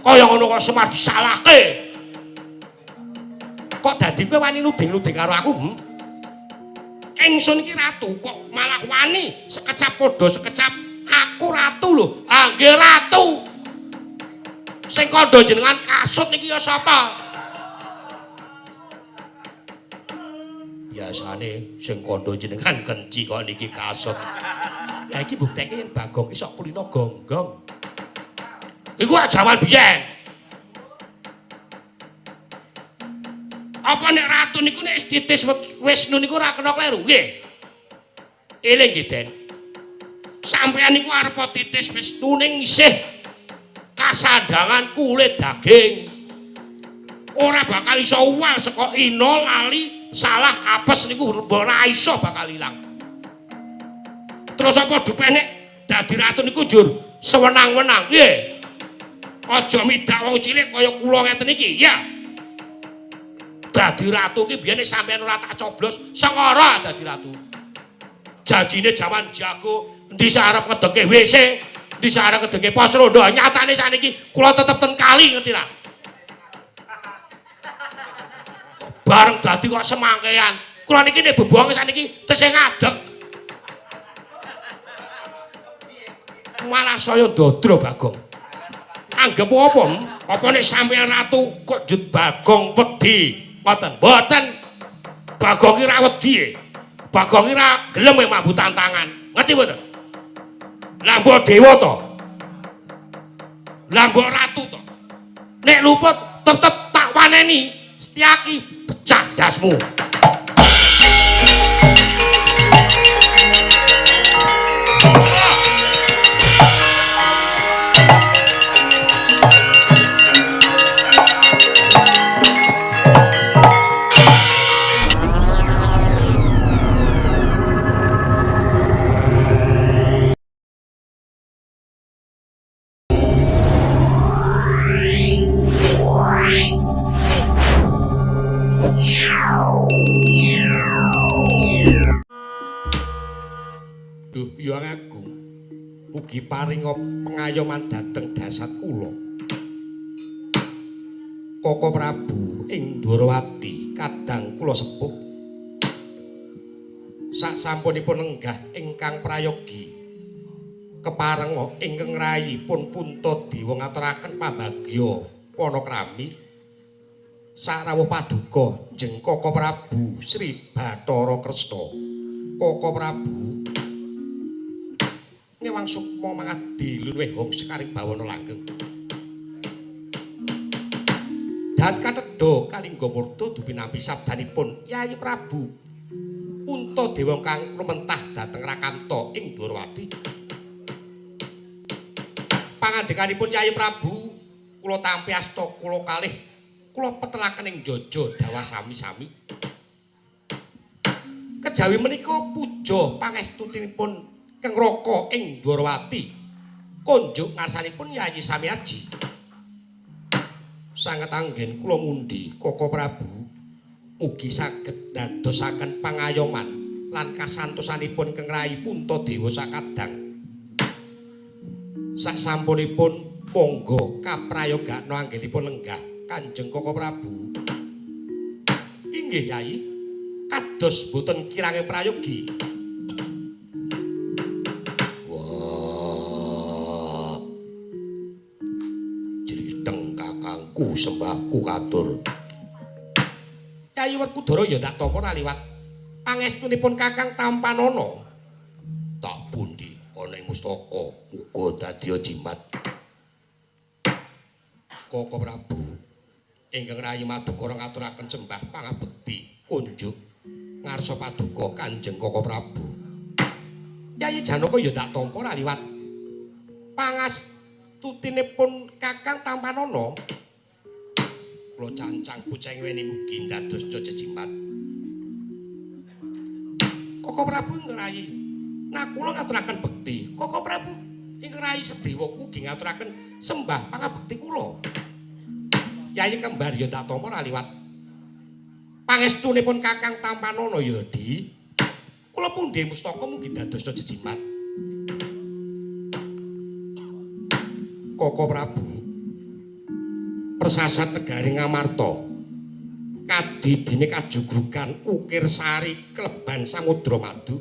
Kaya ngono kok Semar disalahke. Kok dadi kowe wani nuding-nuding karo aku? Ingsun iki ratu kok malah wani sekecap padha sekecap. Aku ratu lho. Ah nggih ratu. Sing kandha jenengan kasut niki ya sapa? Biasane sing kandha jenengan kenci kok niki kasut. Lah iki bukteke yen Bagong iki sok kulino gonggong. Iku jaman biyen. Apa nek ratu niku nek titis Wisnu niku ora kena kleru nggih? Eling nggih, Den. Sampeyan niku arep titis Wisnu ning isih kasandangan kulit daging. Ora bakal iso uwal saka ina lali salah apes niku ora iso bakal ilang. Terus apa dupe nek dadi ratu niku njur sewenang-wenang nggih? Aja midak wong cilik kaya kula ngeten iki, ya. Dadi ratu ki biyen sampeyan ora tak coblos, sengara dadi ratu. Janjine jaman jago, endi arep ngedeke WC, endi arep ngedeke pos rondo, nyatane sakniki kula tetep ten kali ngerti ra. Bareng dadi kok semangkean. Kula niki nek bebonge sakniki tesih ngadeg. Malah saya ndodro Bagong. Anggep apa? Apa nek sampeyan ratu kok njut Bagong wedi? Ngoten. Mboten. Bagong ki ra wedi. Bagong ki ra gelem mambu tantangan. Ngerti mboten? Lah mbok dewa to? Lah mbok ratu to? Nek luput tetep tak waneni. Setyaki pecah dasmu. Duh Hyang Agung, ugi paringa pengayoman dhateng dasat kula. Koko Prabu ing Dwarawati kadang kula sepuh. Sasampunipun lenggah ingkang prayogi keparenga ingkang rayi pun Puntadewa ngaturaken pambagya panakrami sarawuh paduka jeng Koko Prabu Sri Bathara Kresna. Koko Prabu ngewang sukma mangadi luwih hong sekaring bawana langgeng. Dat katedha kalingga murta dupinampi sabdanipun Yayi Prabu Puntadewa kang lumentah dhateng Rakamta ing Dwarawati. Pangandikanipun Yayi Prabu kula tampi asta kula kalih kula petelaken ing jaja dawa sami-sami. Kejawi menika puja pangestutinipun Keng Raka ing Dwarawati konjuk ngarsanipun Yayi Samiaji. Sanget anggen kula mundhi Koko Prabu mugi saged dadosaken pangayoman lan kasantosanipun Keng Rayi Puntadewa sakadang. Sasampunipun monggo kaprayogakno anggenipun lenggah Kanjeng Koko Prabu. Inggih Yayi, kados boten kirange prayogi. Wah. Jliteng kakangku sembahku katur. Yayi Werkudara ya ndak tampa ora liwat pangestunipun Kakang Tampanana. Tak pundi ana ing mustaka uga dadi jimat. Koko Prabu ingkang rayi Madukara ngaturaken sembah pangabekti kunjuk ngarsa paduka Kanjeng Koko Prabu. Yayi Janaka ya ndak tampa ora liwat pangastutinipun Kakang Tampanana. Kula cancang kuceng weni mugi dados jejimat. Koko Prabu ingkang rayi, nah kula ngaturaken bekti. Koko Prabu ingkang rayi Sedewa ugi ngaturaken sembah pangabekti kula. Yayi kembar ya ndak tampa ora liwat pangestunipun Kakang Tampanana ya di. Kula pundi mustaka mugi dados jejimat. Koko Prabu. Persasat negari Ngamarta. Kadidine kajugrugan ukir sari kleban samudra madu.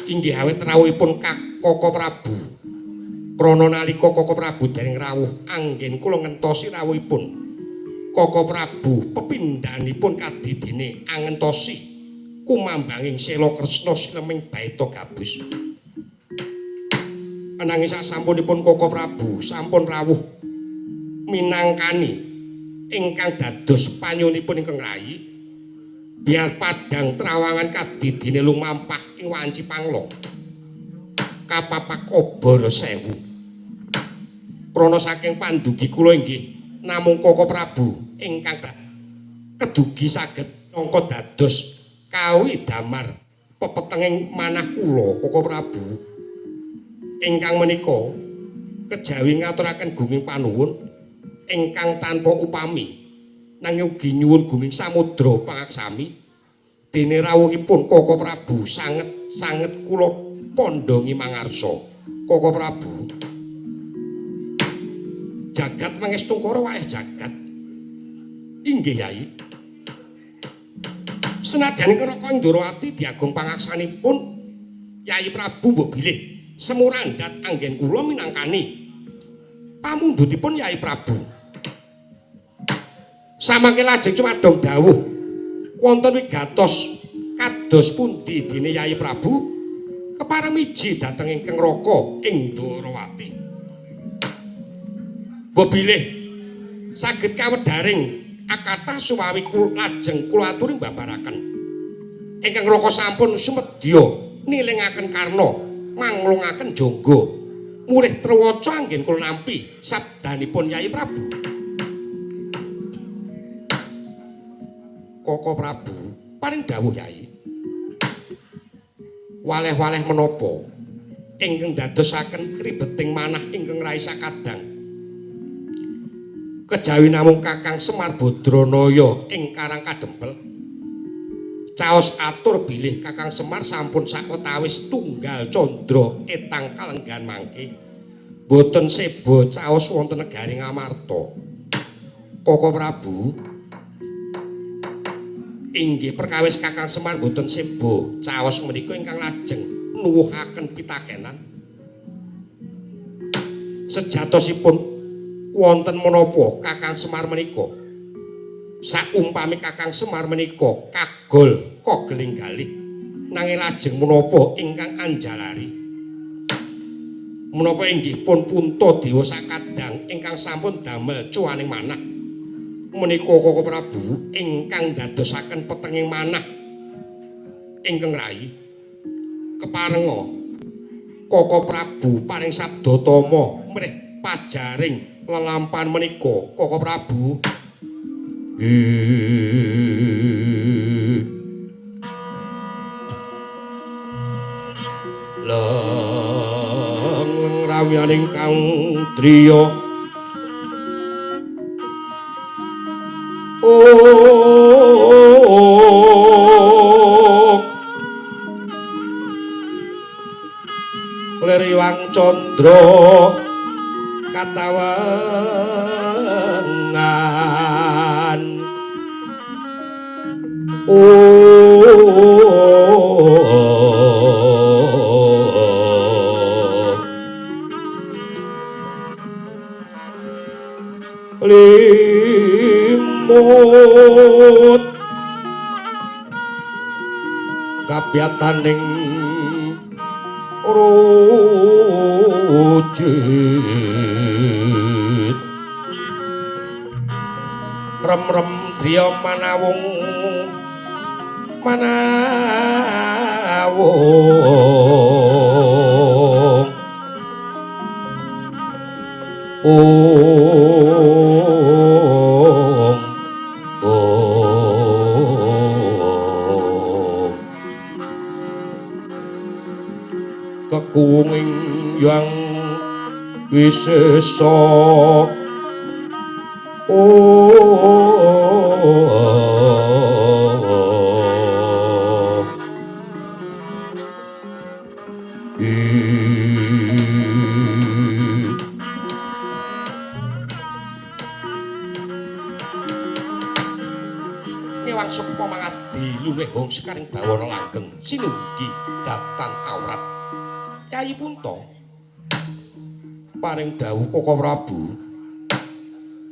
Inggih awit rawuhipun Koko Prabu. Krana nalika Koko Prabu dereng rawuh anggen kula ngentosi rawuhipun Koko Prabu pepindhanipun kadidine angentosi kumambanging Sela Kresna sileming baita gabus. Ananging sasampunipun Koko Prabu sampun rawuh minangkani ingkang dados panyuwunipun ingkang rayi biar padhang trawangan kadidine lumampah ing wanci panglong kapapak obor sewu. Krana saking pandugi kula inggih namung Koko Prabu ingkang kedugi saged nangka dados kawidamar pepetenging manah kula Koko Prabu ingkang menika kejawi ngaturaken gunging panuwun ingkang tanpa upami nanging ugi nyuwun gunging samudra pangaksami dene rawuhipun Koko Prabu sanget sanget kula pandhangi mangarsa. Koko Prabu jagat mangestungkara wayah jagat. Inggih Yai. Senajan Raka Ndorowati diagung pangaksanipun Yai Prabu mbok bilih semurandhat anggen kula minangkani pamundhutipun Yai Prabu. Samangke lajeng cumadong dawuh wonten wigatos kados pundi dene Yai Prabu kepareng miji dhateng ingkang Raka ing Ndorowati. Mbok bilih saged kawedharing akathah suwawi lajeng kula aturi mbabaraken. Ingkang Raka sampun sumedya nilingaken karna manglungaken jangga murih trewaca anggen kula nampi sabdanipun Yai Prabu. Koko Prabu paring dawuh Yai. Waleh-waleh menapa ingkang dadosaken ribeting manah ingkang rai sakadang. Kejawi namung Kakang Semar Badranaya ing Karang Kadempel. Caos atur bilih Kakang Semar sampun sawetawis tunggal candra etang kalenggan mangke. Boten seba caos wonten negari Ngamarta. Koko Prabu inggih perkawis Kakang Semar boten seba caos menika ingkang lajeng nuwuhaken pitakenan. Sejatosipun wonten menapa Kakang Semar menika? Saumpami Kakang Semar menika kagol kogeling galih nanging lajeng menapa ingkang anjalari? Menapa inggih pun Puntadewa sakadang ingkang sampun damel cuwaning manah menika Koko Prabu ingkang dadosaken petenging manah ingkang rayi keparenga Koko Prabu paring sabda tama mrih pajaring lelampahan menika Koko Prabu. Leng rawyaning kang driya Liriwang candra katawengan limut kabyataning rujit rem-rem driya manawung manawung kekuwunging yang wisesa sukma mangadi luwih hong sekaring bawana langgeng sinunggi datan awrat. Yayi Punta paring dawuh Koko Prabu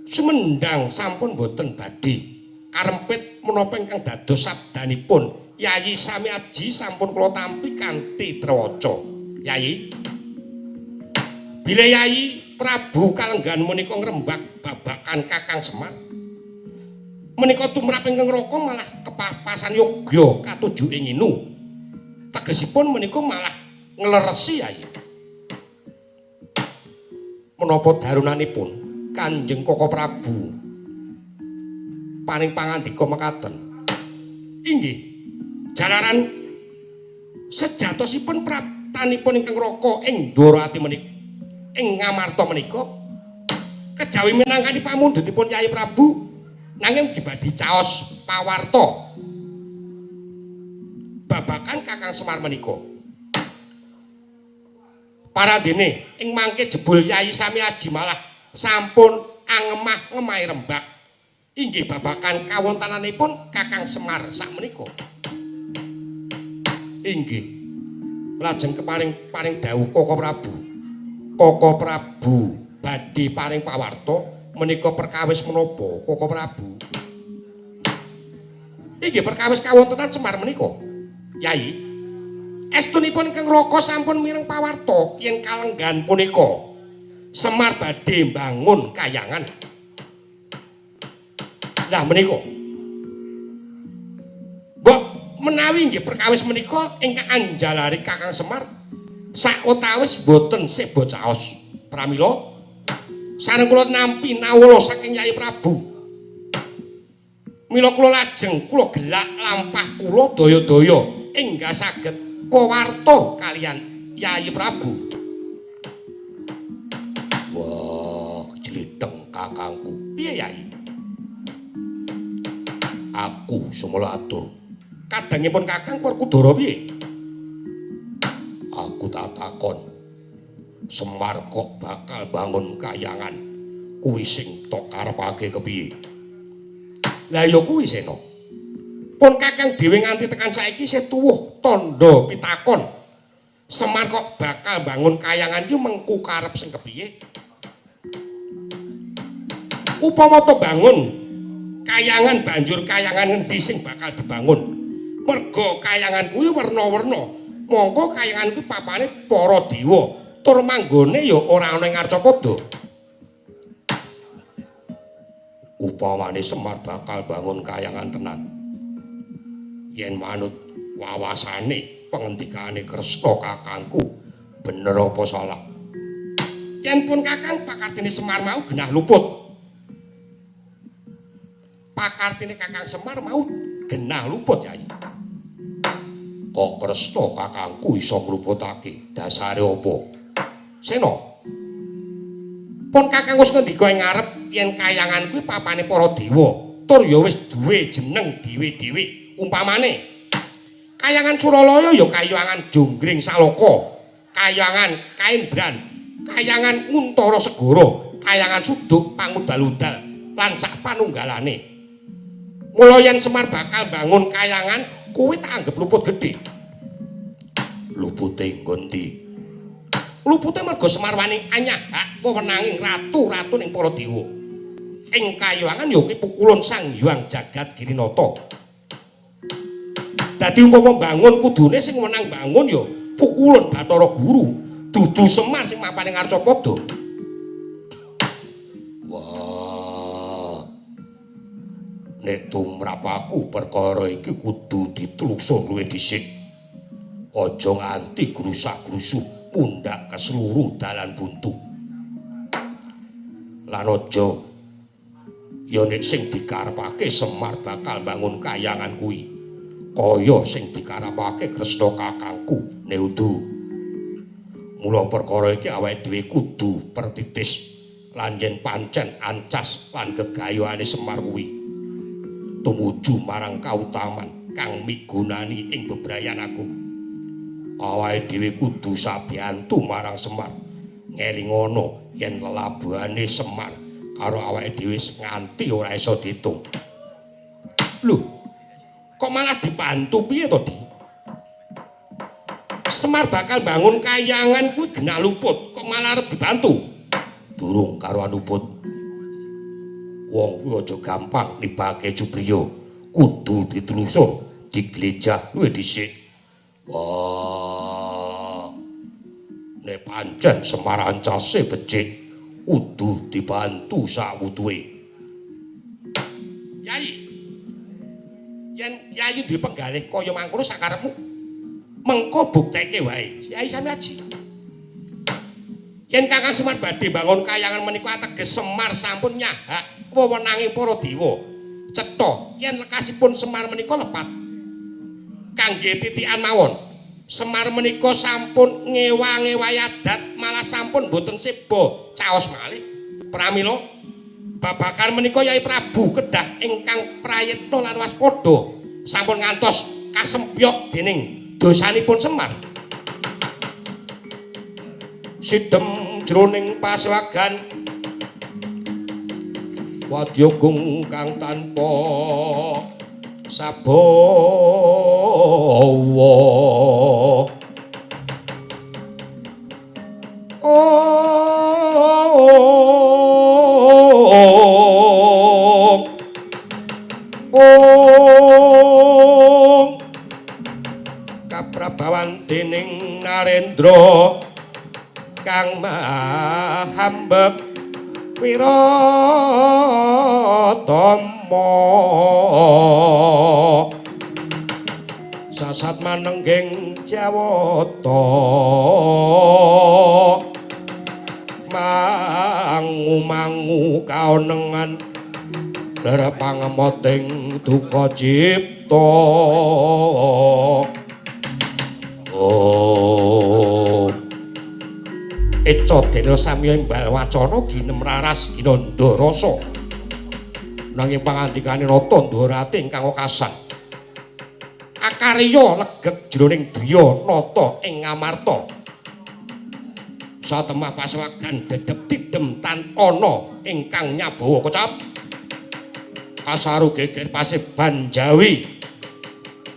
sumendang sampun boten badhe karempit menapa ingkang dados sabdanipun Yayi Samiaji sampun kula tampi kanthi trewaca. Yayi, bilih Yayi Prabu kalenggan menika ngrembak babakan Kakang Semar menika tumrap ingkang Raka malah kepapasan yogya katuju ing inu. Tegesipun menika malah ngleresi Yayi. Menapa darunanipun Kanjeng Koko Prabu paring pangandika mekaten? Inggih, jalaran sejatosipun praptanipun ingkang Raka ing Ndorowati menika ing Ngamarta menika kejawi minangkani pamundhutipun Yayi Prabu nanging ugi badhe caos pawarta babakan Kakang Semar menika. Parandene ing mangke jebul Yayi Samiaji malah sampun angemah ngemahi rembak inggih babakan kawontenanipun Kakang Semar sakmenika. Inggih, lajeng keparing paring dawuh Koko Prabu. Koko Prabu badhe paring pawarta menika perkawis menapa Koko Prabu? Inggih perkawis kawontenan Semar menika. Yayi, estunipun ingkang Raka sampun mireng pawarta yen kalenggan punika Semar badhe mbangun kayangan. Lah menika mbok menawi nggih perkawis menika ingkang anjalari Kakang Semar sawetawis boten seba caos. Pramila sareng kula nampi nawala saking Yayi Prabu. Mila kula lajeng kula gelak lampah kula daya-daya enggah saged wewarta kaliyan Yayi Prabu. Wah, jlitheng kakangku. Piye Yayi? Aku sumela atur. Kadangipun Kakang Werkudara piye? Aku tak takon. Semar kok bakal bangun kayangan. Kuwi sing tok karepake kepiye? Lah ya kuwi Sena. Pun Kakang dhewe nganti tekan saiki isih tuwuh tandha pitakon. Semar kok bakal bangun kayangan iki mengku karep sing kepiye? Upama to bangun kayangan banjur kayangan ngendi sing bakal dibangun? Merga kayangan kuwi werna-werna. Mongko kayangan kuwi papane para dewa. Tur manggone ya ora ana ing Arcapada. Upamane Semar bakal bangun kayangan tenan. Yen manut wawasane pengendikane Kresna kakangku, bener apa salah? Yen pun Kakang pakartine Semar mau genah luput. Pakartine Kakang Semar mau genah luput, Yai. Kok Kresna kakangku iso ngluputake? Dasare apa? Sena. Pun Kakang wis ngendika ing ngarep yen kayangan kuwi papane para dewa, tur ya wis duwe jeneng dhewe-dhewe. Umpamane kayangan Suralaya ya kayangan Jonggring Salaka, kayangan Kaendran, kayangan Untara Segara, kayangan Suduk Pangudal-udal lan sak panunggalane. Mula yen Semar bakal bangun kayangan kuwi tak anggep luput gedhe. Lupute nggon ndi? Lupute merga Semar wani anyah hak wewenanging ratu-ratu ning para dewa. Ing kayangan ya kuwi pukulun Sang Hyang Jagat Girinata. Dadi umpama bangun kudune sing wenang bangun ya pukulun Bathara Guru, dudu Semar sing mapane Ngarcapada. Wah. Nek tumrap aku perkara iki kudu ditelusur luwih dhisik. Aja nganti grusak-grusuk pundak ke seluruh dalan buntu. Lan aja ya nek sing dikarepake Semar bakal bangun kayangan kuwi. Kaya sing dikarepake Kresna kakangku Neudu. Mula perkara iki awake dhewe kudu pertitis lan yen pancen ancas lan gegayuhane Semar kuwi tumuju marang kautaman kang migunani ing bebrayan aku. Awake dhewe kudu sabiyantu marang Semar. Ngelingono yen lelabuhane Semar karo awake dhewe nganti ora iso diitung. Lho, Kok malah dibantu piye to, Di? Semar bakal bangun kayangan kuwi genah luput, kok malah arep dibantu? Durung karuan luput. Wong kuwi aja gampang nibake Jubriya. Kudu ditelusur, diglejah luwih dhisik. Wah. Nek pancen Semar ancase becik, kudu dibantu sawutuhe. Yai. Yen Yai duwe penggalih kaya mangkono sakarepmu, mengko bukteke wae. Yai sami aji. Yen Kakang Semar badhe bangun kayangan menika ateges Semar sampun nyahak wewenange para dewa. Cetha yen lekasipun Semar menika lepat kangge titikan mawon. Semar menika sampun ngewa-ngewahi adat malah sampun boten seba caos malih. Pramila babagan menika Yai Prabu kedah ingkang prayitna lan waspada sampun ngantos kasempyok dening dosanipun Semar. Sidem jroning pasewagan wadya gung kang tanpa sabawa. Om Om kaprabawan dening Narendra kang mahambek wiratama sasat manengging Jawata mangu-mangu kaonengan ler pangemoting duka cipta. Oh. Eca dene samya imbal wacana ginem raras ginandha rasa. Nanging pangandikane nata ndorate ingkang wekasan. Akarya legeg jroning driya nata ing ngamarta. Satemah pasewagan dedep tidem tan ana ingkang nyabawa kecap. Kasaru geger paseban Jawi.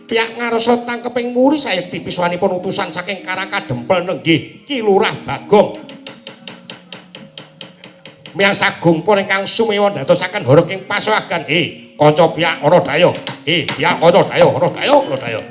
Pihak ngarsa tangkeping wuri sayekti piswanipun utusan saking Karakadempel nenggih Ki Lurah Bagong. Miyang sagung pun ingkang sumewa ndadosaken horeg ing pasewagan. Kanca pihak ana daya. Pihak ana daya, ana daya, ana daya.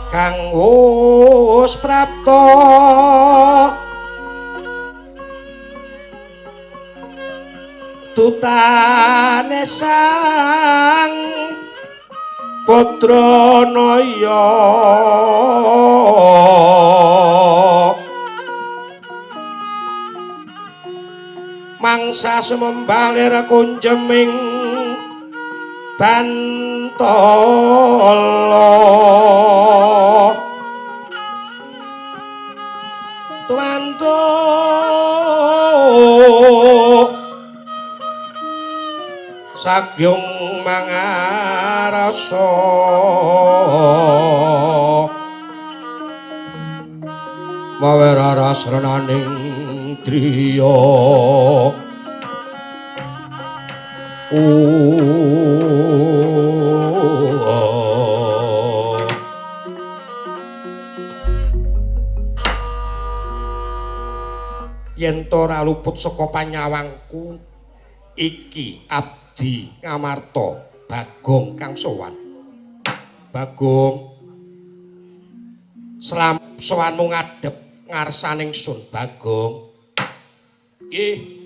Kang wus prapta tutane sang Badranaya mangsa sumembalir kunjeming bantala tumantu sakyung mangarasa mawe raras renaning driya yen to ora luput saka panyawangku iki abdi Ngamarta Bagong kang sowan. Bagong selam sowanmu ngadhep ngarsaning sun Bagong. Nggih.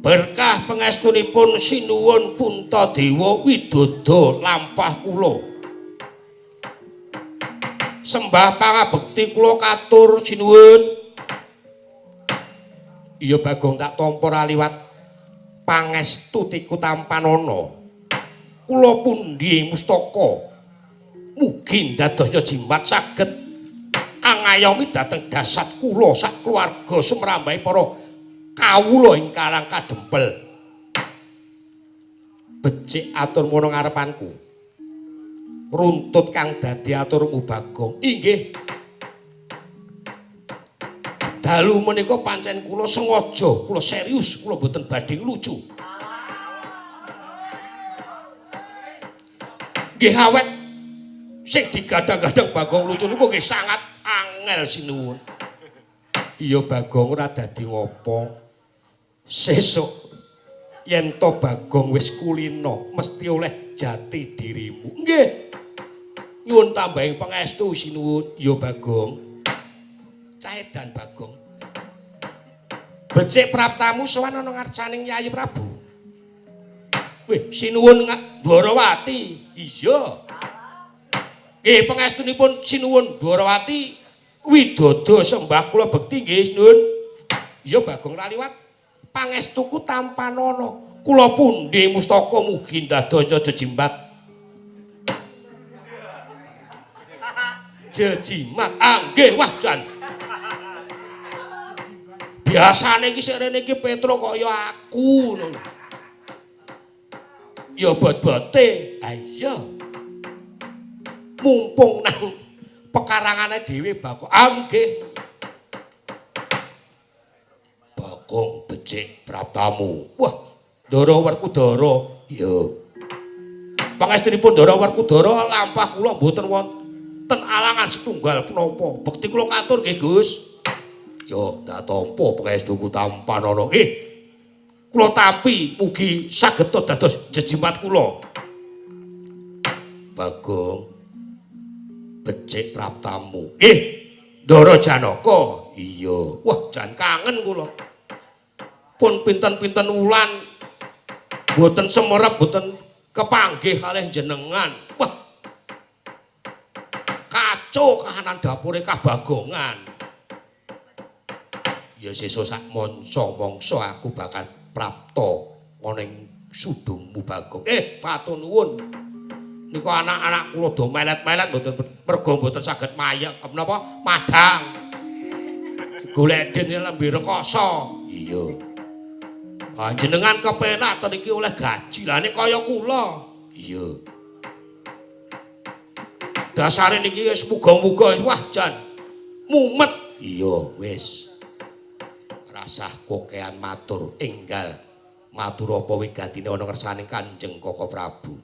Berkah pangestunipun sinuwun Puntadewa Widodo lampah kula. Sembah pangabekti kula katur sinuwun. Iya Bagong tak tampa ra liwat pangestu tiku tampanana. Kula pundi mustaka mugi ndadosya jimat saged angayomi dhateng dasat kula sak keluarga sumrambahe para kawula ing Karang Kadempel. Becik aturmu ana ngarepanku. Runtut kang dadi aturmu Bagong. Inggih. Dalu menika pancen kula sengaja, kula serius, kula mboten badhe lucu. Nggih awet sing digadang-gadang Bagong lucu niku nggih sangat angel sinuwun. Iya Bagong ora dadi ngopo. Sesuk yen to Bagong wis kulino mesti oleh jati dirimu. Nggih. Nyuwun tambahing pangestu sinuwun. Iya Bagong. Caedan Bagong. Becik praptamu sowan ana ngarsaning Yayi Prabu. Wih, sinuwun Dwarawati. Iya. Nggih pangestunipun sinuwun Dwarawati Widodo sembah kula bekti nggih sinuwun. Iya Bagong ra liwat pangestuku tampanana. Kula pundi mustaka mugi ndadaya jejimat. Jejimat. Ah nggih wah jan. Biasane iki sik rene iki Petro kaya aku ngono. Ya bot-bote. Ha iya. Mumpung nang pekarangane dhewe Bagong. Ah nggih. Bagong becik praptamu. Wah, Ndara Werkudara. Iya. Pangestunipun Ndara Werkudara lampah kula mboten wonten alangan setunggal punapa. Bekti kula katur nggih, Gus. Yo, ndak tampa pangestuku tampanana. Nggih. Kula tampi mugi saged dados jejimat kula. Bagong becik praptamu. Nggih, Ndara Janaka. Iya. Wah, jan kangen kula. Pun pinten-pinten wulan mboten semerep, mboten kepanggih kalih jenengan. Wah. Kacau kahanan dapure kabagongan. Ya sesuk sak mangsa-mangsa aku bakal prapta ana ing sudungmu Bagong. Matur nuwun. Niku anak-anak kula do melet-melet mboten mergo mboten saged mayek menapa madang. Golek den lembe rekoso. Iya. Panjenengan kepenak to niki oleh gaji. Lah nek kaya kula. Iya. Dasare niki wis muga-muga wah jan mumet. Iya, wis. Rasah kokean matur enggal matur apa wigatine ana ngersane Kanjeng Koko Prabu.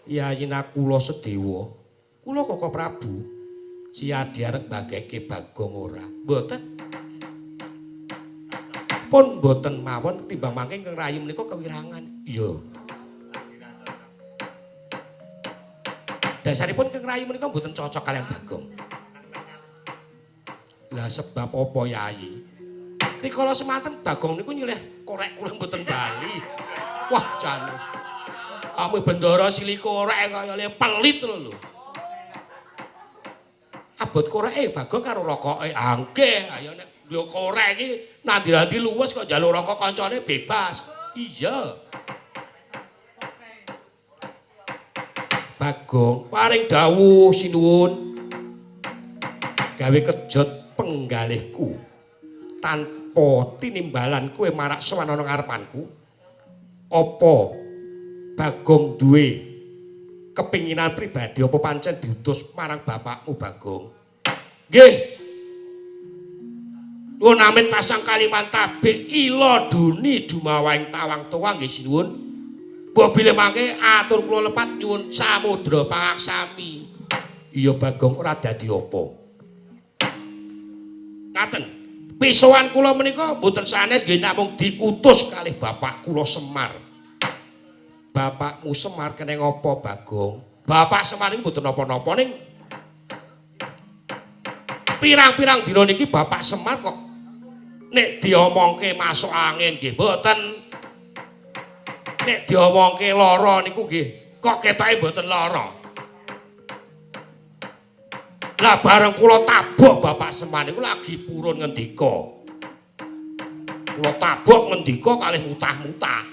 Yayi Nakula Sedewa, kula Koko Prabu Siyadi arep mbageke Bagong ora? Mboten. Pun mboten mawon timbang mangke ingkang rayi menika kewirangan. Iya. Dasaripun ingkang rayi menika mboten cocok kaliyan Bagong. Lah sebab apa Yayi? Rikala semanten Bagong niku nyilih korek kula mboten bali. Wah, jan. Ame bendara silih korek kaya le pelit lho. Abot koreke Bagong karo rokoke. Ah nggih, ayo nek yo korek iki nandi-nandi luwes kok njaluk rokok kancane bebas. Iya. Bagong paring dawuh sinuwun. Gawe kejot penggalihku. Tanpa tinimbalan kowe marak sowan ana ngarepanku. Apa Bagong duwe kepinginan pribadi apa pancen diutus marang bapakmu Bagong? Nggih. Nuwun amit pasang kaliman tabik ila duni dumawaing tawang tuwa nggih sinuwun. Mbok bilih mangke atur kula lepat nyuwun samudra pangaksami. Iya Bagong ora dadi apa. Ngaten. Pisowan kula menika mboten sanes nggih namung diutus kalih bapak kula Semar. Bapakmu Semar keneng apa Bagong? Bapak Semar niku mboten napa-napa ning pirang-pirang dina niki Bapak Semar kok nek diomongke masuk angin nggih mboten. Nek diomongke lara niku nggih kok ketoke mboten lara. Lah bareng kula tabok Bapak Semar niku lagi purun ngendika. Kula tabok ngendika kalih mutah-mutah.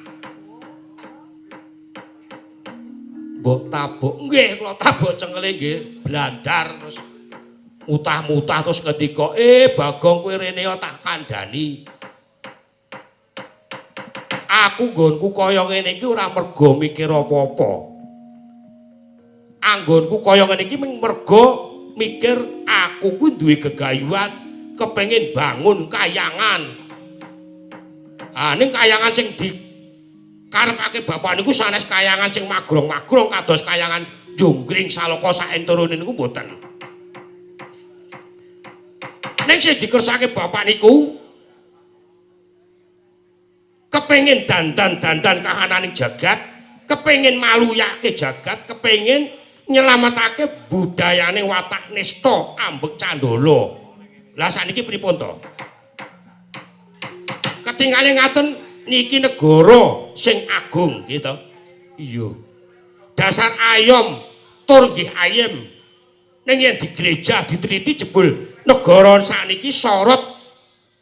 Mbok tabok nggih kula tabok cengele nggih blandar terus mutah-mutah terus ngendika, Bagong kowe rene tak kandhani. Aku nggonku kaya ngene iki ora mergo mikir apa-apa. Anggonku kaya ngene iki mung mergo mikir aku kuwi duwe gegayuhan kepengin bangun kayangan. Ah ning kayangan sing di karepake bapak niku sanes kayangan sing magrong-magrong kados kayangan Jonggring Saloka saenturune niku mboten. Ning sing dikersake bapak niku kepengin dandan-dandan kahananing jagat, kepengin maluyake jagat, kepengin nyelametake budayane watak nista ambek candala. Lah sakniki pripun to? Ketingale ngaten niki negara sing agung gitu. Iya. Dasar ayom tur nggih ayem. Ning yen diglejah diteliti jebul negara sakniki sorot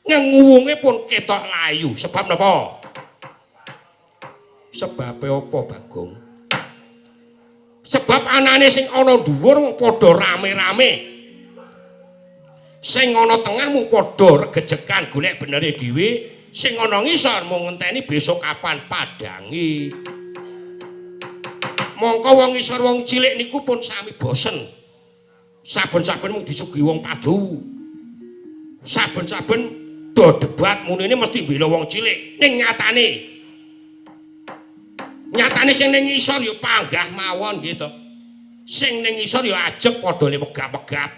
ngenguwunge pun ketok layu. Sebab napa? Sebabe apa Bagong? Sebab anane sing ana dhuwur mung padha rame-rame. Sing ana tengah mung padha regejekan golek benere dhewe. Sing ana ngisor mung ngenteni besok kapan padangi. Mongko wong ngisor wong cilik niku pun sami bosen. Saben-saben mung disuguhi wong padu. Saben-saben do debat munine mesti mbela wong cilik. Ning nyatane nyatane sing ning ngisor ya panggah mawon gitu. Sing ning ngisor ya ajeg padha le megap-megap.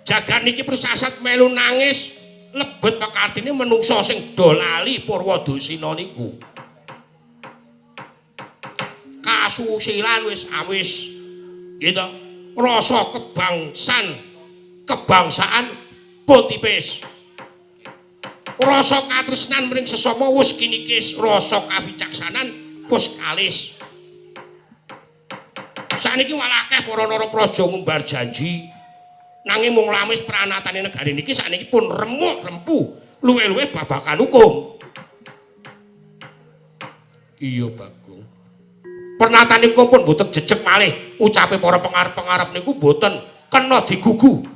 Jagat niki persasat melu nangis lebet pekartine menungsa sing do lali Purwadasina niku. Kasusilan wis awis gitu. Rasa kebangsan kebangsaan pun tipis. Rasa katresnan mring sesama wis kinikis, rasa kawicaksanan wis kalis. Sakniki malah akeh para narapraja ngumbar janji. Nanging mung lamis pranatane negari niki sakniki pun remuk rempu luwih-luwih babagan hukum. Iya Bagong. Pernatane hukum pun mboten jejeg malih. Ucape para pengarep-pengarep niku mboten kena digugu.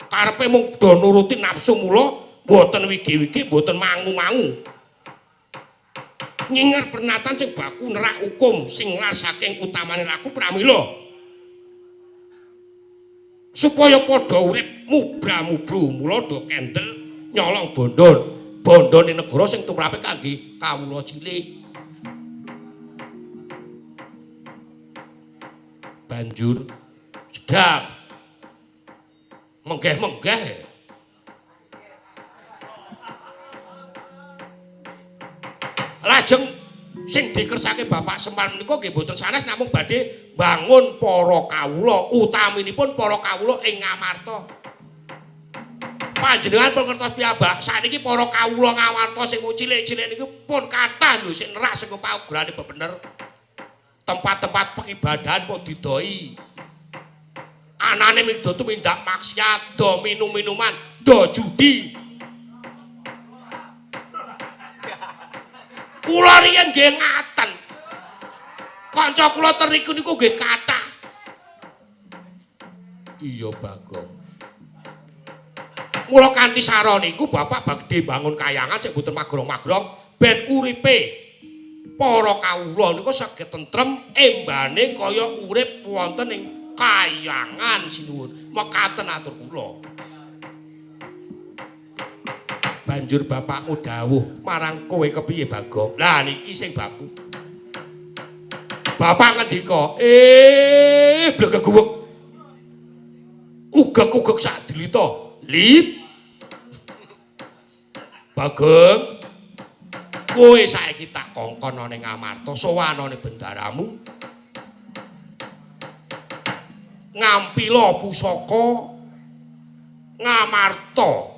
Karepe mung do nuruti nafsu mula mboten wigi-wigi, mboten mangu-mangu. Nyinger pernatan sing baku nerak hukum sing lar saking utamane laku pramila. Supaya padha urip mubra-mubru mula do kendel nyolong bondo. Bondone negara sing tumrape kangge kawula cilik. Banjur sedap. Menggeh-menggeh. Lajeng sing dikersake Bapak Semar menika nggih mboten sanes namung badhe bangun para kawula, utaminipun para kawula ing Ngamarta. Panjenengan pun ngertos piyambak, sakniki para kawula Ngamarta sing cilik-cilik niku pun kathah lho sing nerak saka paugerane bebener. Tempat-tempat pengibadahan pun didoi. Anane mung tumindak maksiat, do minum-minuman, do judi. Kula riyen nggih ngaten. Kanca kula teriku niku nggih kathah. Iya Bagong. Mula kanthi sara niku bapak badhe bangun kayangan sing boten magrong-magrong ben uripe para kawula niku saged tentrem embane kaya urip wonten ing kayangan sinuwun. Mekaten atur kula. Banjur bapakmu dawuh marang kowe kepiye Bagong? Lah niki sing baku. Bapak ngendika, blegeguwek. Ugek-ugek sak dilita. Lip. Bagong, kowe saiki tak kongkon ana ning Ngamarta, sowan ana bendaramu. Ngampila pusaka Ngamarta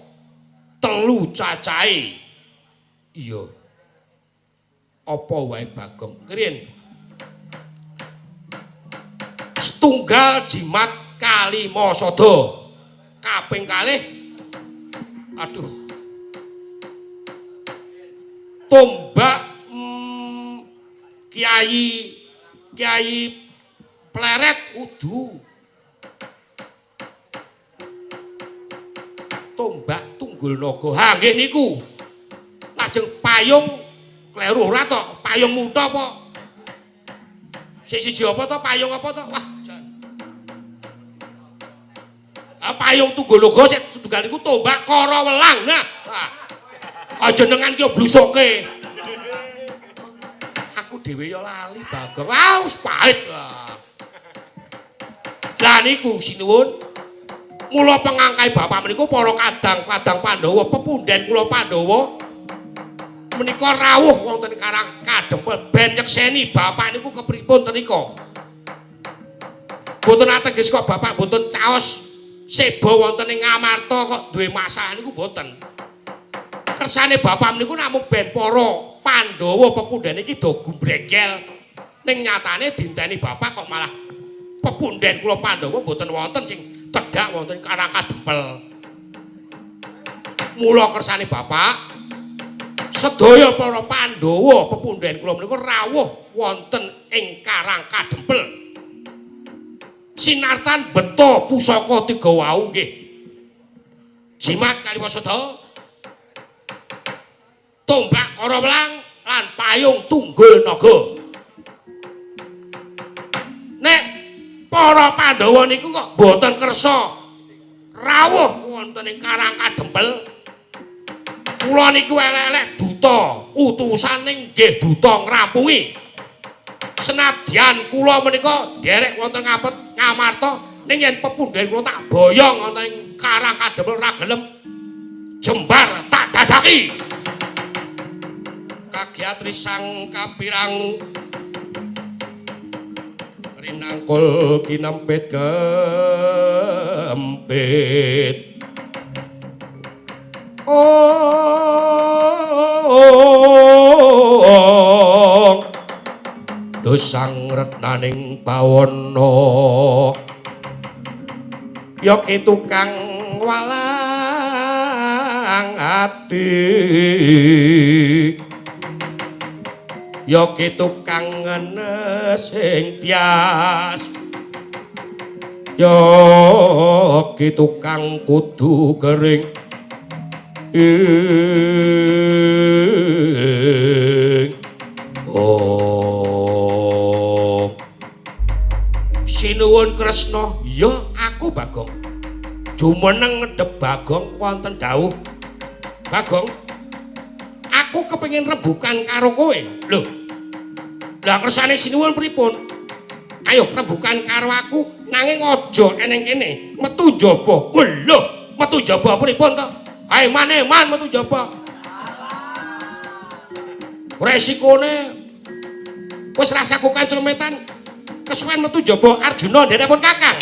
telu cacahe. Iya. Apa wae Bagong? Krin. Setunggal jimat kalima sada. Kaping kalih aduh. Tombak Kiai Kiai Pleret udu. Tombak Tunggul Naga. Ha nggih niku. Lajeng payung kleru ora to? Payung mutha apa? Sing siji apa to? Payung apa to? Wah, jan. Ah, payung Tunggul Naga sing setunggal niku tombak Kara Welang. Nah, aja nengan ki blusuke. Aku dhewe ya lali Bagong. Wah, wis pahit lah. Lah niku sinuwun. Mula pengangkai bapak menika para kadang-kadang Pandhawa, pepunden kula Pandhawa menika rawuh wonten Karang Kadempel ben nyekseni bapak niku kepripun tenika. Mboten ateges kok bapak mboten caos seba wonten ing Ngamarta kok duwe masalah niku mboten. Kersane bapak niku namung ben para Pandhawa pepunden iki do gumbregel. Ning nyatane dinteni bapak kok malah pepunden kula Pandhawa mboten wonten sing tedhak wonten Karang Kadempel. Mula kersane bapak sedaya para Pandhawa pepunden kula menika rawuh wonten ing Karang Kadempel. Sinartan beto pusaka tiga wau nggih. Jimat Kaliwasada, tombak Kara Welang lan payung Tunggul Naga. Nek para Pandhawa niku kok boten kersa rawuh wonten ing Karang Kadempel. Kula niku elek-elek duta utusan ning nggih duta ngrampungi. Senadyan kula menika nderek wonten Ngamarta ning yen pepunden kula tak boyong wonten ing Karang Kadempel ora gelem jembar tak dadaki. Kagiat risang kapirang rinangkul kinempit kempit. Oh, dosang retnaning bawana ya ki tukang walang ati, ya ki tukang ngenes ing tias, ya ki tukang kudu kering ing. Oh, sinuwun Kresna. Ya aku Bagong. Jumeneng ngedep Bagong wonten dawuh. Bagong, aku kepengin rembukan karo kowe. Lho. Lah kersane sinuwun pripun? Ayo rembukan karo aku nanging aja eneng kene, metu njaba. Lho, metu njaba pripun to? Ae man-eman metu njaba. Resikone wis rasa kukan celemetan. Kesuwen metu njaba Arjuna nderek pun Kakang.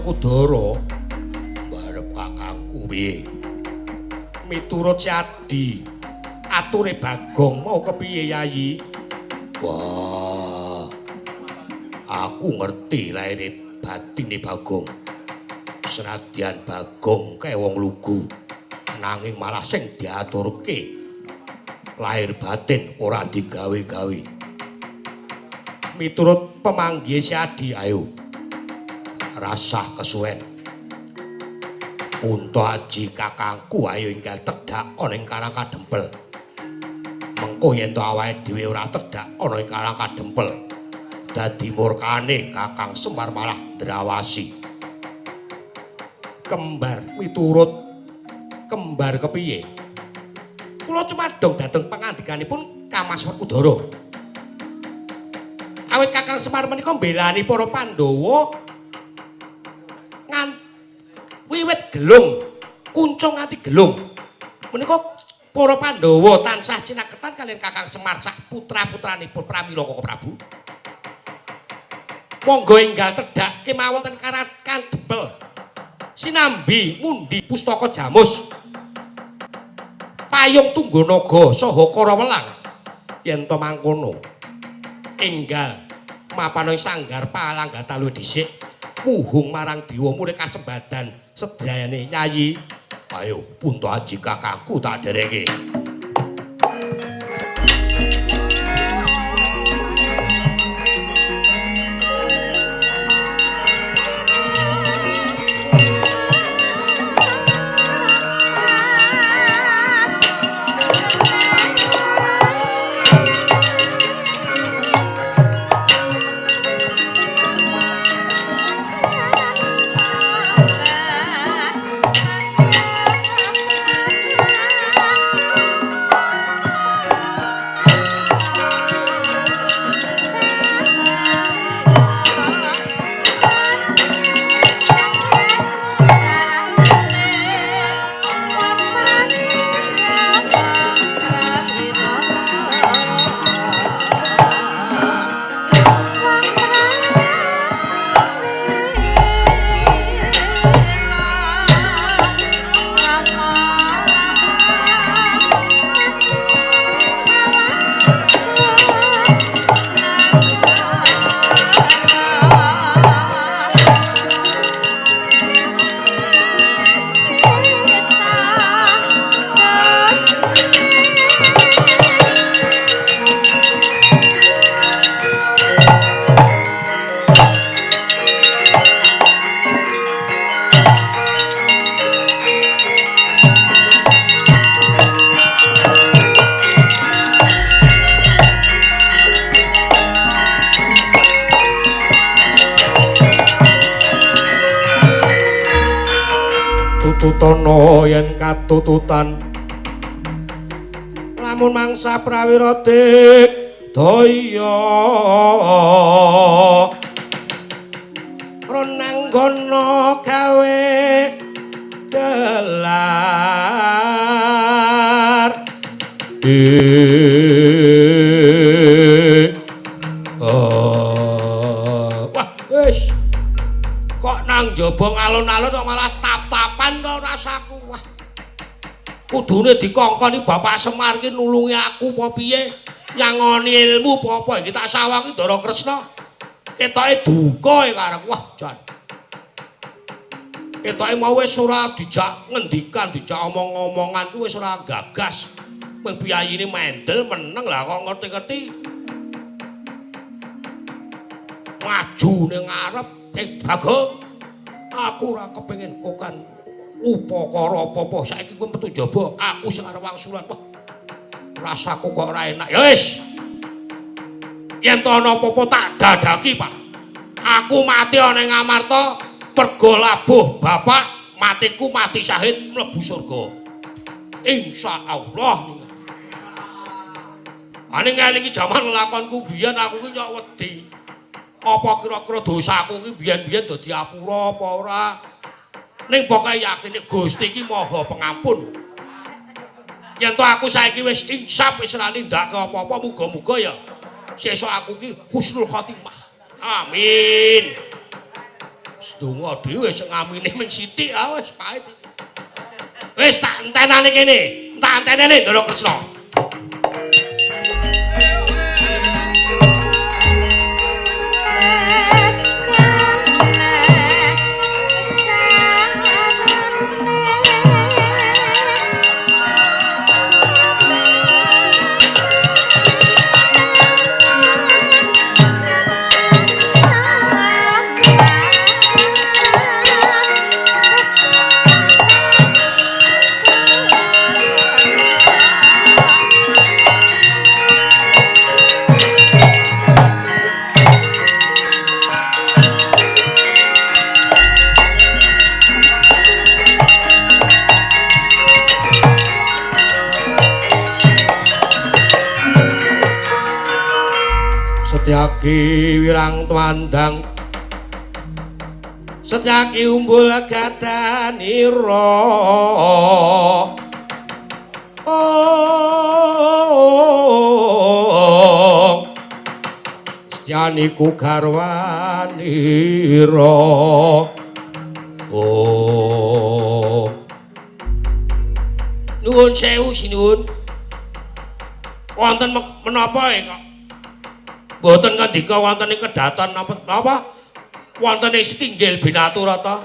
Werkudara mbarep kakangku piye? Miturut Adi, ature Bagong mau kepiye Yayi? Wah, aku ngerti laire batine Bagong. Senadyan Bagong kae wong lugu, nanging malah sing diaturke lahir batin ora digawe-gawe. Miturut pemanggihe si Adi, ayo rasah kesuwen. Punta aji kakangku ayo enggal tedhak ana ing Karang Kadempel. Mengko yen to awake dhewe ora tedhak ana ing Karang Kadempel, dadi murkane Kakang Semar malah ndrawasi. Kembar miturut kembar kepiye? Kula cumadong dhateng pangandikanipun Kamas Werkudara. Awit Kakang Semar menika mbelani para Pandhawa ngan wiwit gelung kuncung nganti gelung. Menika para Pandhawa tansah cinaketan kaliyan Kakang Semar sak putra-putranipun pramila Koko Prabu. Monggo enggal tedhak kemawon ten Karang Kadempel. Sinambi mundi pustaka jamus. Payung Tungganaga saha Karawelang yen to mangkono enggal mapan ing sanggar Palanggata luwih dhisik muhung marang dewa murih kasembadan sedayane Yayi. Ayo punta aji kakangku tak dereke. Tututana yen katututan lamun mangsa prawira digdaya ronanggana gawe gelar. Wah wis kok nang njaba alun-alun kok malah tap-tapan to rasaku. Wah, kudune dikongkoni Bapak Semar ki nulungi aku apa piye, nyangoni ilmu apa apa iki tak sawangi Ndara Kresna ketoke duka e karep. Wah jan ketoke mau wis ora dijak ngendikan, dijak omong-omongan ku wis ora gagas. Mung piyayine mendel meneng lah kok ngerti-ngerti maju ning ngarep. Bagong, aku ora kepengin kokan upakara apa-apa. Saiki kowe metu njaba, aku sing arep wangsulan. Wah, rasaku kok ora enak. Ya wis. Yen to ana apa-apa tak dadaki, Pak. Aku mati ana ing Amarta mergo labuh bapak, matiku mati syahid mlebu surga. Insyaallah. Ane ngelingi jaman lakonku biyen aku ki nyok wedi. Apa kira-kira dosaku ki biyen-biyen dadi apura apa ora? Ning pokoke yakin Gusti ki Maha Pengampun. Yen to aku saiki wis insaf wis ora nindakake apa-apa, muga-muga ya sesuk aku ki husnul khotimah. Amin. Sedonga dhewe sing ngamine ming sithik ah wis pahit. Wis tak entenane kene, tak entenane Ndara Kresna. Setyaki wirang tuandang, Setyaki umbul gadanira. Oh, Setyaniku garwanira. Oh, nuwun sewu sinuwun. Wonten menapa kok mboten ngendika wonten ing kedaton napa wonten ing setinggil Binaturata.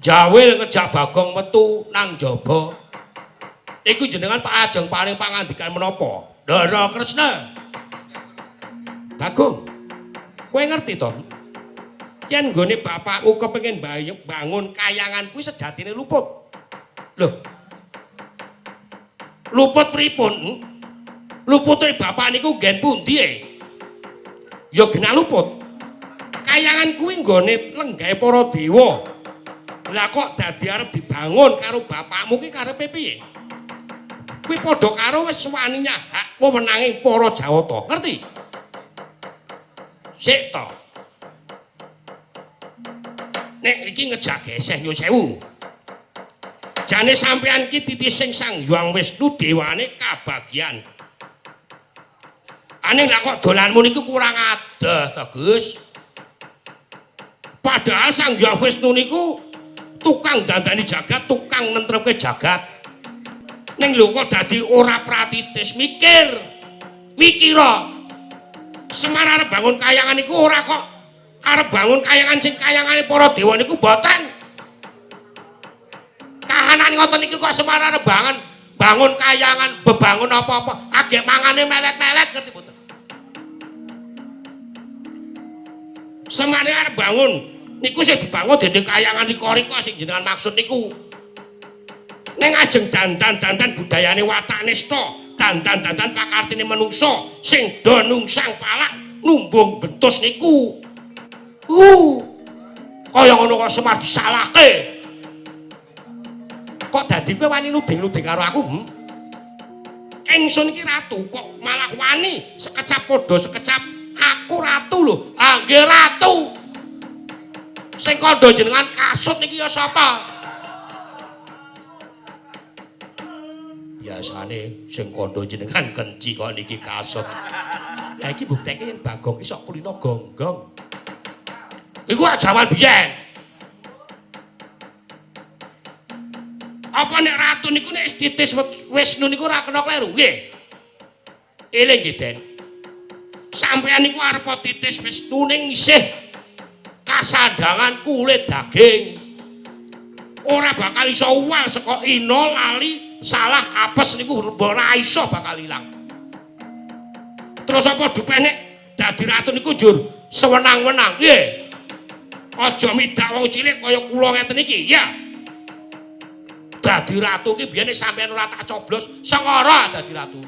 Jawil ngejak Bagong metu nang jaba. Iku jenengan Pak Ajeng paring pangandikan menapa? Ndara Kresna. Bagong, kowe ngerti to? Yen nggone bapakku kepengin bangun kayangan kuwi sejatine luput. Lho. Luput pripun? Lupute bapak niku nggen pundi e? Ya genah luput. Kayangan kuwi nggone lenggahe para dewa. Lah kok dadi arep dibangun karo bapakmu ki karepe piye? Kuwi padha karo wis wani nyahak wewenange para Jawata. Ngerti? Sik to. Nek iki ngejak geseh nyuwun sewu. Jane sampean ki titising Sang Hyang Wisnu dewane kabagyan. Aneh lah kok dolanmu niku kurang adoh to, Gus. Padahal Sang Hyang Wisnu niku tukang dandani jagat, tukang nentremke jagat. Ning lho kok dadi ora pratitis mikir. Mikira. Semar arep bangun kayangan niku ora kok arep bangun kayangan sing kayangane para dewa niku mboten. Kahanan ngoten niku kok Semar arep bangun kayangan, bebangun apa-apa, agek mangane melet-melet ngerti mboten. Semare arep bangun niku sing dibangun dadi kayangan rika-rika sing jenengan maksud niku. Ning ajeng dandan-dandan budayane watak nista, dandan-dandan pakartine menungsa sing do nungsang palak numbung bentus niku. Kaya ngono kok Semar disalahke. Kok dadi kowe wani nuding-nuding karo aku? Ingsun iki ratu kok malah wani sekecap padha sekecap. Aku ratu lho. Ah nggih ratu. Sing kandha jenengan kasut niki ya sapa? Biasane sing kandha jenengan kenci kok niki kasut. Lah iki bukteke yen Bagong iso kulino gonggong. Iku jaman biyen. Apa nek ratu niku nek titis Wisnu niku ora kena kleru? Nggih. Eling nggih, Den. Sampeyan niku arep titis Wisnu ning isih kasandangan kulit daging. Ora bakal iso uwal saka ina lali salah apes niku ora iso bakal ilang. Terus apa dupe nek dadi ratu niku njur sewenang-wenang? Nggih. Aja midak wong cilik kaya kula ngeten iki, ya. Dadi ratu ki biyen sampeyan ora tak coblos, sengara dadi ratu.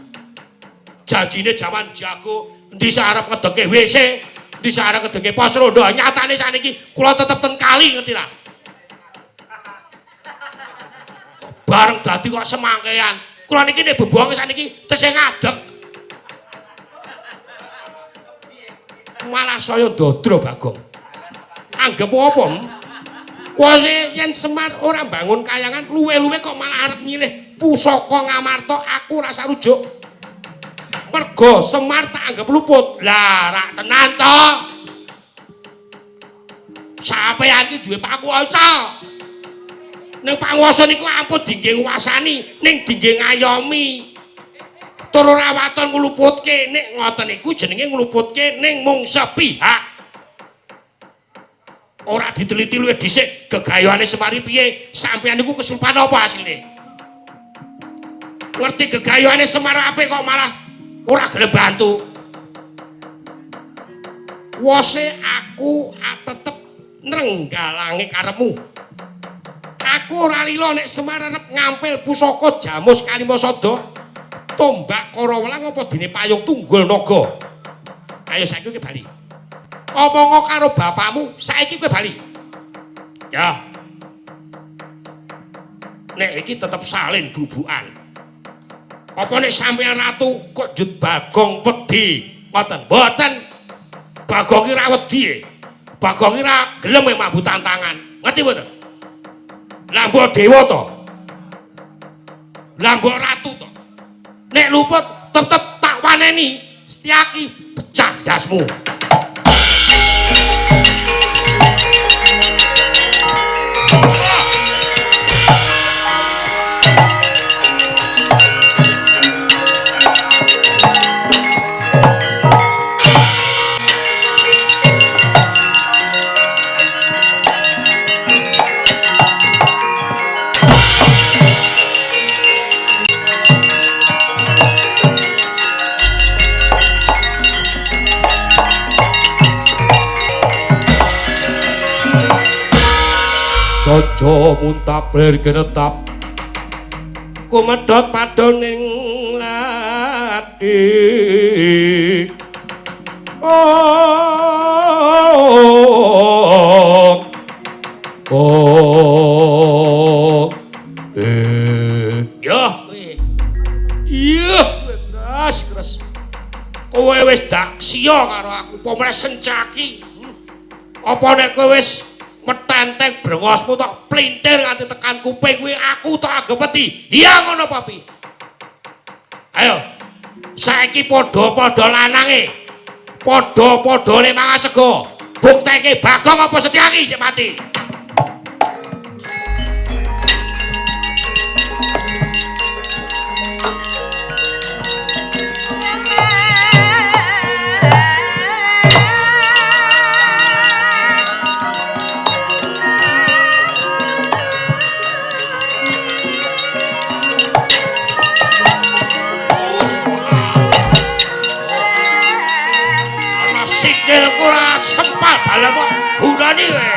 Janjine jaman jago, endi sak arep ngedeke WC, endi sak arep ngedeke pos rondo, nyatane sakniki kula tetep ten kali ngerti lah. Bareng dadi kok semangkean. Kula niki nek bebuwang sakniki tesih ngadeg. Malah saya ndodro Bagong. Anggep apa? Wase yen Semar ora bangun kayangan luwe-luwe kok malah arep nyilih pusaka Ngamarta, aku rasa rujuk. Mergo Semar tak anggep luput. Lah rak tenan to. Sampeyan iki duwe panguwasa. Ning panguwasa niku ampun dingge nguwasani, ning dingge ngayomi. Tur ora waton ngluputke, nek ngoten niku jenenge ngluputke ning mung sepihak. Ora diteliti luwih dhisik gegayuhane Semar piye, sampeyan niku kesurupan apa asline? Ngerti gegayuhane Semar apik kok malah ora gelem bantu. Wose aku tetep nrenggalange karepmu. Aku ora lila nek Semar arep ngampil pusaka Jamus Kalimasada, tombak Karawelang apa dene payung tunggul naga. Ayo saiki kowe bali. Omongo karo bapakmu, saiki kowe bali. Ya. Nek iki tetep salin bubukan. Apa nek sampeyan ratu kok njut Bagong wedi? Ngoten. Mboten. Bagong ki ra wedi. Bagong ki ra gelem mambu tantangan. Ngerti mboten? Lah mbok dewa to? Lah mbok ratu to? Nek luput tetep tak waneni. Setyaki pecah dasmu. Jojo muntap lir genetap kumedhot padoning lathi. Oh oh eh yo iya keras keras kowe wis daksiya karo aku apa meneh sencaki apa nek kowe wis metenteng brengosmu tok plintir nganti tekan kuping kuwi aku tok anggep wedi. Iya ngono apa piye? Ayo. Saiki padha-padha lanange. Padha-padha le mangan sego. Bukteke Bagong apa Setyaki sik mati. Sikilku ora sempal dalem kok gunane kowe.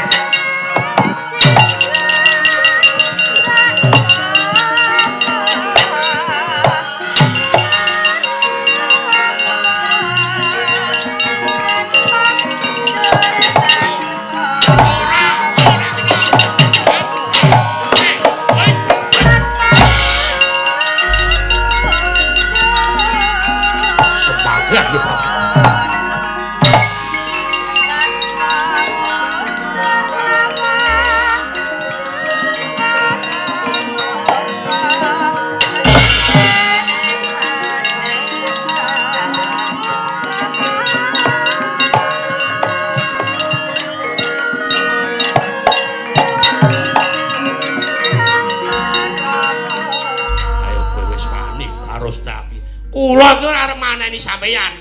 Semangat ya, Pak. Kula iki ora arep maneni sampeyan.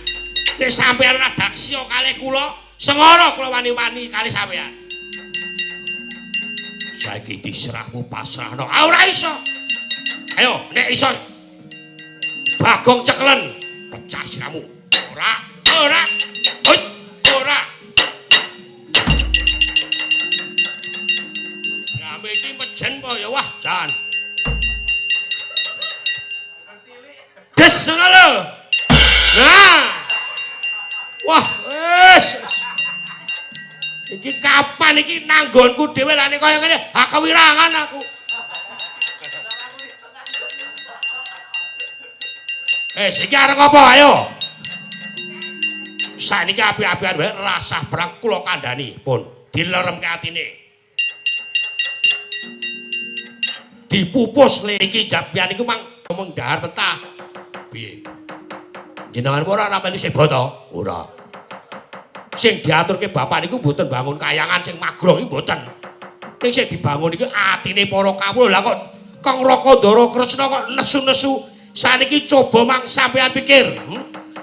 Nek sampeyan ora daksya kalih kula, sengara kula wani-wani kalih sampeyan. Saiki diserahmu pasrahno. Ah ora iso. Ayo nek iso Bagong ceklen, pecah siramu. Ora, ora. Hoi, ora. Drame iki mejen apa ya wah jan. Des ngono lho. Nah. Wah, wis. Iki kapan iki nanggonku dhewe lha nek kaya ngene, ha kewirangan aku. Iki arep apa ayo? Sakniki api-apian wae rasah perang kula kandhani, pun dileremke atine. Dipupus le iki japian iku mang ngomong dahar mentah. Piye? Jenengan ora ora melu seba to? Ora. Sing diaturke bapak niku mboten bangun kayangan sing magrong iki mboten. Ning sing dibangun iki atine para kawula. Lah kok Kang Raka Ndara Kresna kok nesu-nesu. Saniki coba mang sampean pikir.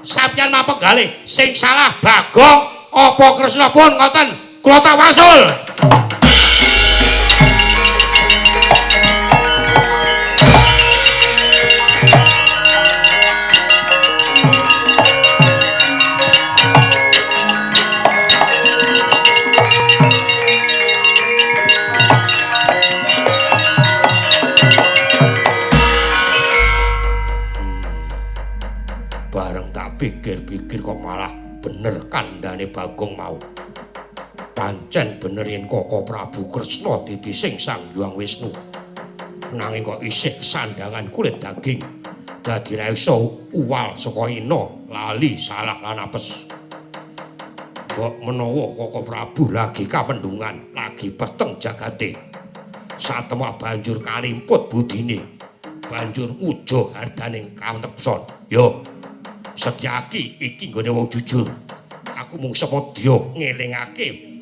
Sampeyan mapenggalih sing salah Bagong apa Kresna pun ngoten. Kula tak wangsul. Pikir-pikir kok malah bener kandhane Bagong mau. Pancen bener yen Koko Prabu Kresna titising Sang Hyang Wisnu. Nanging kok isih sandangan kulit daging. Dadi ra iso uwal saka ina, lali, salah lan apes. Mbok menawa Koko Prabu lagi kapendhungan, lagi peteng jagate. Satemah banjur kalimput budine. Banjur ujo hardaning kawnepson. Yo Setyaki iki nggone wong jujur. Aku mung semedya ngelingake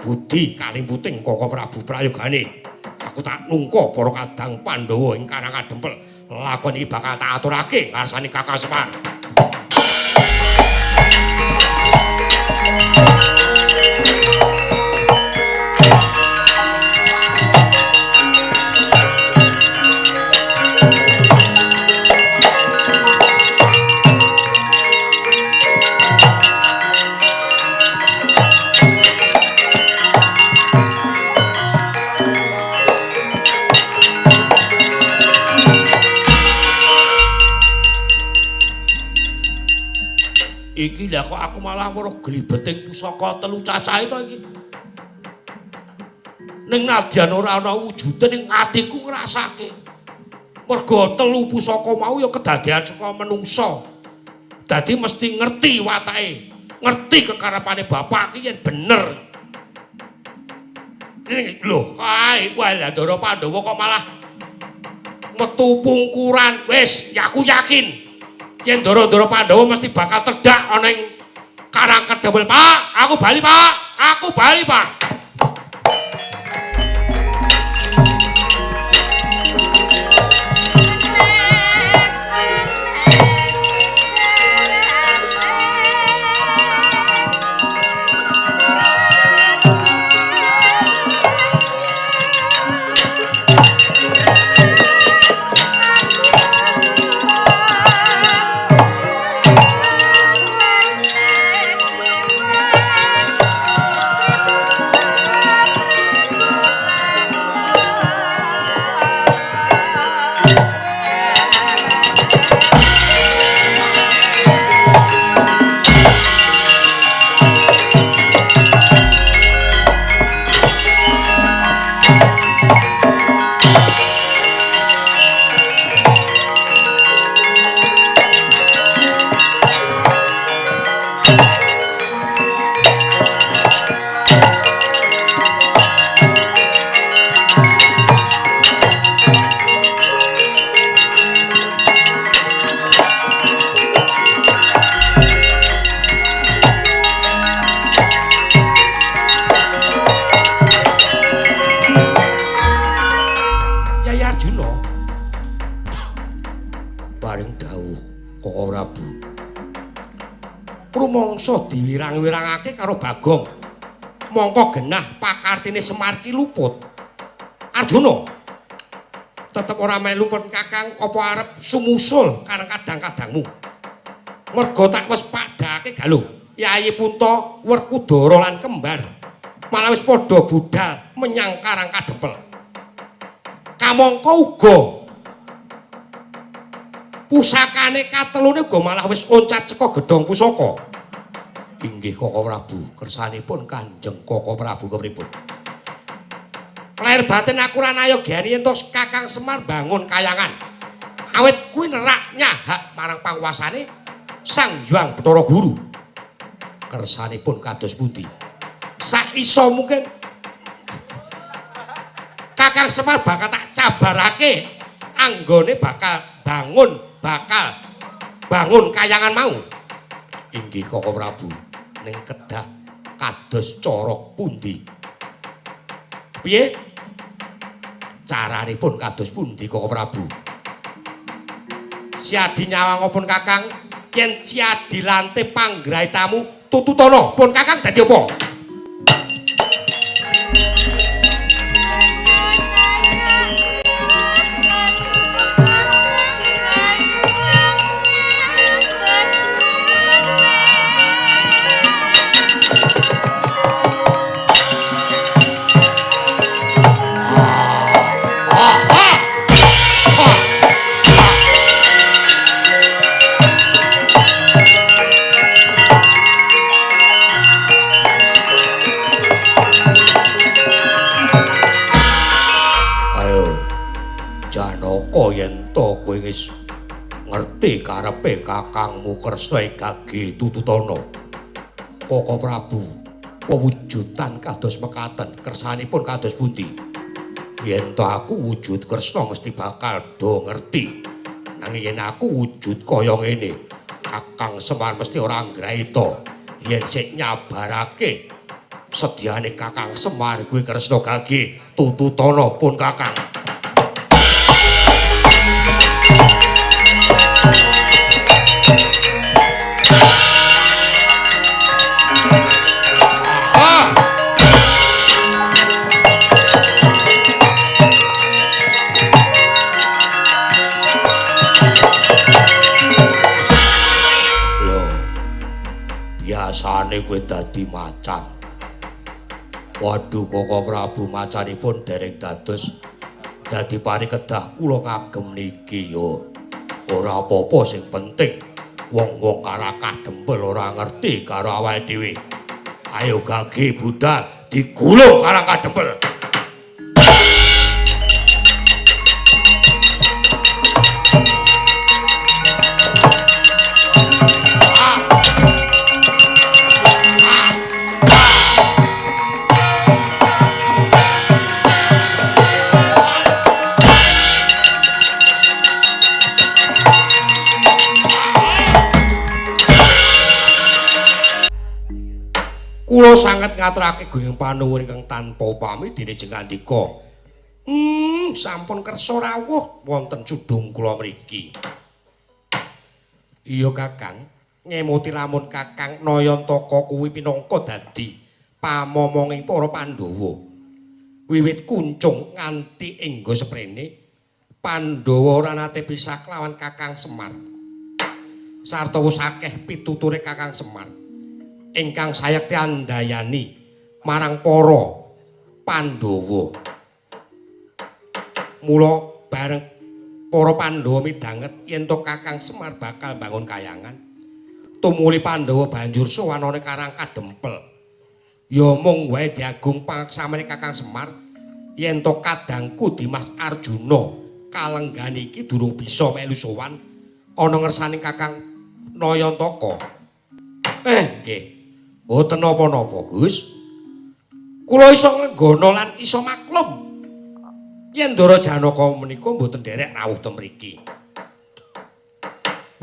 budi kalimputing Koko Prabu prayogane. Aku tak nungka para kadang Pandhawa ing Karang Kadempel. Lakon iki bakal tak aturake ngarsane Kakang Semar. Iki lha kok aku malah weruh glibeting pusaka telu cacahe to iki. Ning nadyan ora ana wujude ning atiku ngrasake. Mergo telu pusaka mau ya kedadean saka menungsa. Dadi mesti ngerti watake, ngerti kekarepane bapak iki yen bener. Ning lho, kae wae lha Ndara Pandhawa kok malah metu pungkuran. Wis, ya aku yakin yen Ndara-ndara Pandhawa mesti bakal tedhak ana ing Karang Kedempel. Pak, aku bali, Pak. Aku bali, Pak. Rumangsa diwirang-wirangake karo Bagong. Mongko genah pakartine Semar ki luput. Arjuna tetep ora melu pun Kakang apa arep sumusul karo kadang-kadangmu. Mergo tak wis padhake galuh. Yayi Punta, Werkudara lan kembar malah wis padha budal menyang Karang Kadempel. Kamangka uga pusakane katelune uga malah wis oncat saka gedhong pusaka. Inggih Koko Prabu, kersanipun Kanjeng Koko Prabu kepripun? Lahir batin aku ora nayogyani yen Kakang Semar bangun kayangan. Awit kuwi nerak nyahak marang panguwasane Sang Hyang Bathara Guru. Kersanipun kados pundi? Saiso mungkin Kakang Semar bakal tak cabarake anggone bakal bangun kayangan mau. Inggih Koko Prabu. Ning kedah kados cara pundi? Piye? Caranipun kados pundi Koko Prabu? Siadi nyawangopun Kakang yen Siadi lante panggraitamu tututana pun Kakang dadi apa? Yen to kowe wis ngerti karepe kakangmu Kresna gage tututana. Koko Prabu pewujudan kados mekaten kersanipun kados pundi? Yen to aku wujud Kresna mesti bakal do ngerti. Nanging yen aku wujud kaya ngene, Kakang Semar mesti ora nggraita yen sik nyabarake sedyane Kakang Semar kuwi Kresna gage tututana pun Kakang. Biasane kowe dadi macan. Waduh Koko Prabu macanipun dereng dados dadi parikedah kula ngagem niki yo. Ora apa-apa sing penting wong-wong Karang Kadempel ora ngerti karo awake dhewe. Ayo gage budal digulung Karang Kadempel. Kula sanget ngaturake gunging panuwun ingkang tanpa upami dene jengandika. Sampun kersa rawuh wonten sudung kula mriki. Iya Kakang, ngemuti lamun Kakang Nayantaka kuwi pinangka dadi pamomonging para Pandhawa. Wiwit kuncung nganti engga seprene, Pandhawa ora nate pisah kelawan Kakang Semar. Sarta wis akeh pituture Kakang Semar ingkang sayekti andayani marang para Pandhawa. Mula bareng para Pandhawa midhanget yen to Kakang Semar bakal bangun kayangan, tumuli Pandhawa banjur sowan ana Karang Kadempel. Ya mung wae diagung pangaksamane Kakang Semar yen to kadangku Dimas Arjuna kalenggan iki durung bisa melu sowan ana ngersane Kakang Nayantaka. Nggih. Mboten napa-napa, Gus. Kula iso nglenggana lan iso maklum yen Ndara Janaka menika mboten nderek rawuh ten mriki.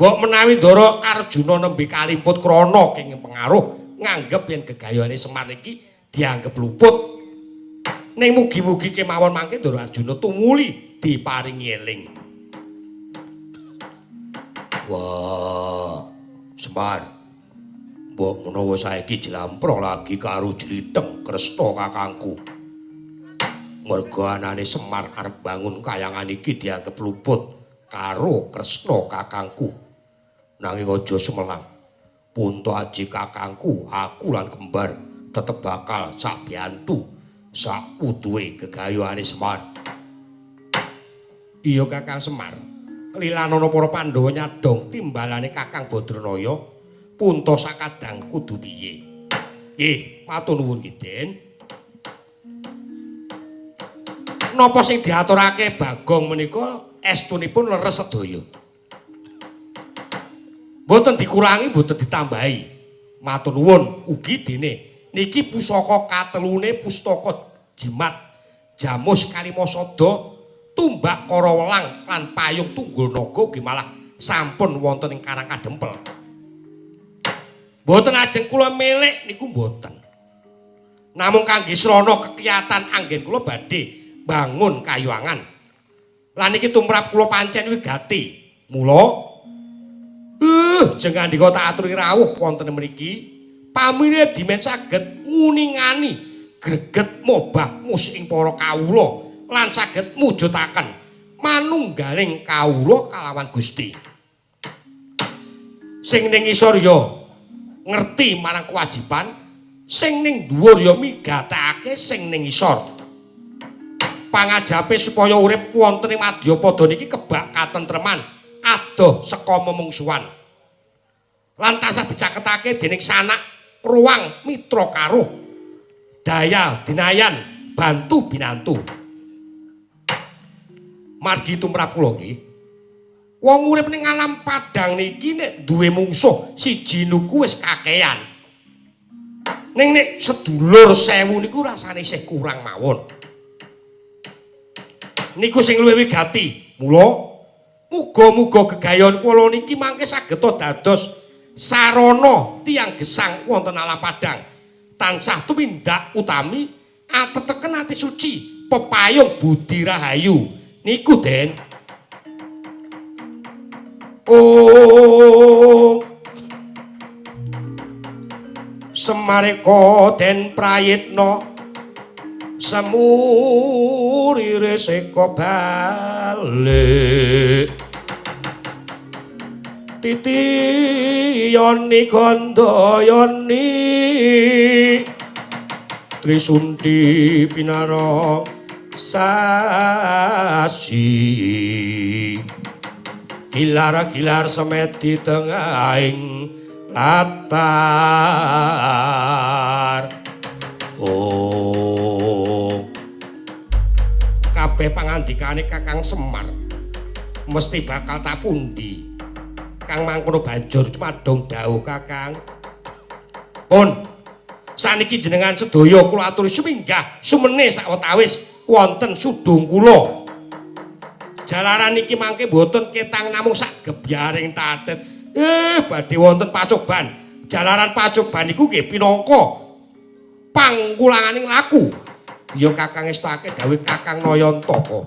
Mbok menawi Ndara Arjuna nembe kalimput krana kenging pengaruh nganggep yen gegayane Semar iki dianggep luput. Ning mugi-mugi kemawon mangke Ndara Arjuna tumuli diparingi eling. Wah, Semar. Mbok menawa saiki jlamprah lagi karo jlitheng Kresna kakangku. Mergo anane Semar arep bangun kayangan iki dianggep luput karo Kresna kakangku. Nanging aja sumelang. Punta aji kakangku, aku lan kembar tetep bakal sak biyantu sak wuduhe gegayuhane Semar. Iya Kakang Semar, lilanana para Pandhawa nyadong timbalane Kakang Badranaya. Punta sakadang kudu piye? Nggih, matur nuwun nggih, Den. Napa sing diaturake Bagong menika estunipun leres sedaya. Mboten dikurangi, mboten ditambahi. Matur nuwun ugi dene niki pusaka katelune pustaka jimat Jamus Kalimasada tumbak Karawelang lan payung Tunggul Naga ugi malah sampun wonten ing Karang Kadempel. Mboten ajeng kula milik niku mboten. Namung kangge srana kekiyatan anggen kula badhe bangun kayuwangan. Lan iki tumrap kula pancen wigati. Mula jeng ngandika tak aturi rawuh wonten mriki. Pamire dimen saged nguningani greget mobah mus ing para kawula lan saged mujudaken manunggaling kawula kalawan Gusti. Sing ning isor ya ngerti marang kewajiban, sing ning dhuwur ya migatekake sing ning isor. Pangajape supaya urip wonten ing madyapada niki kebak katentreman, adoh saka memungsuhan. Lan tansah dicaketake dening sanak ruang mitra karuh, daya dinayan bantu binantu. Margi tumrap kula nggih, wong urip ning alam padang niki nek duwe mungsuh siji nuku wis kakean. Ning nek sedulur 1000 niku rasane isih kurang mawon. Niku sing luwih wigati. Mula muga-muga gegayon kula niki mangke saged dados sarana tiyang gesang wonten alam padang. Tansah tumindak utami ateteken ati suci, pepayung budi rahayu. Niku Den. Oh. Semareka Den Prayitna semurire seka balik. Titiyoni gandayani Trisunti pinarang sasi gilar-gilar semedi tengahing latar. Oh, kabeh pangandikane Kakang Semar mesti bakal tak pundi. Kang mangkono banjur cumadong dawuh Kakang. Pun saniki jenengan sedaya kula aturi suminggah sumene sawetawis wonten sudung kula. Jalaran niki mangke mboten ketang namung sak gebyaring tatet. Badhe wonten pacoban. Jalaran pacoban niku nggih pinangka pangkulanganing laku. Ya Kakang estake dawuh Kakang Nayantaka.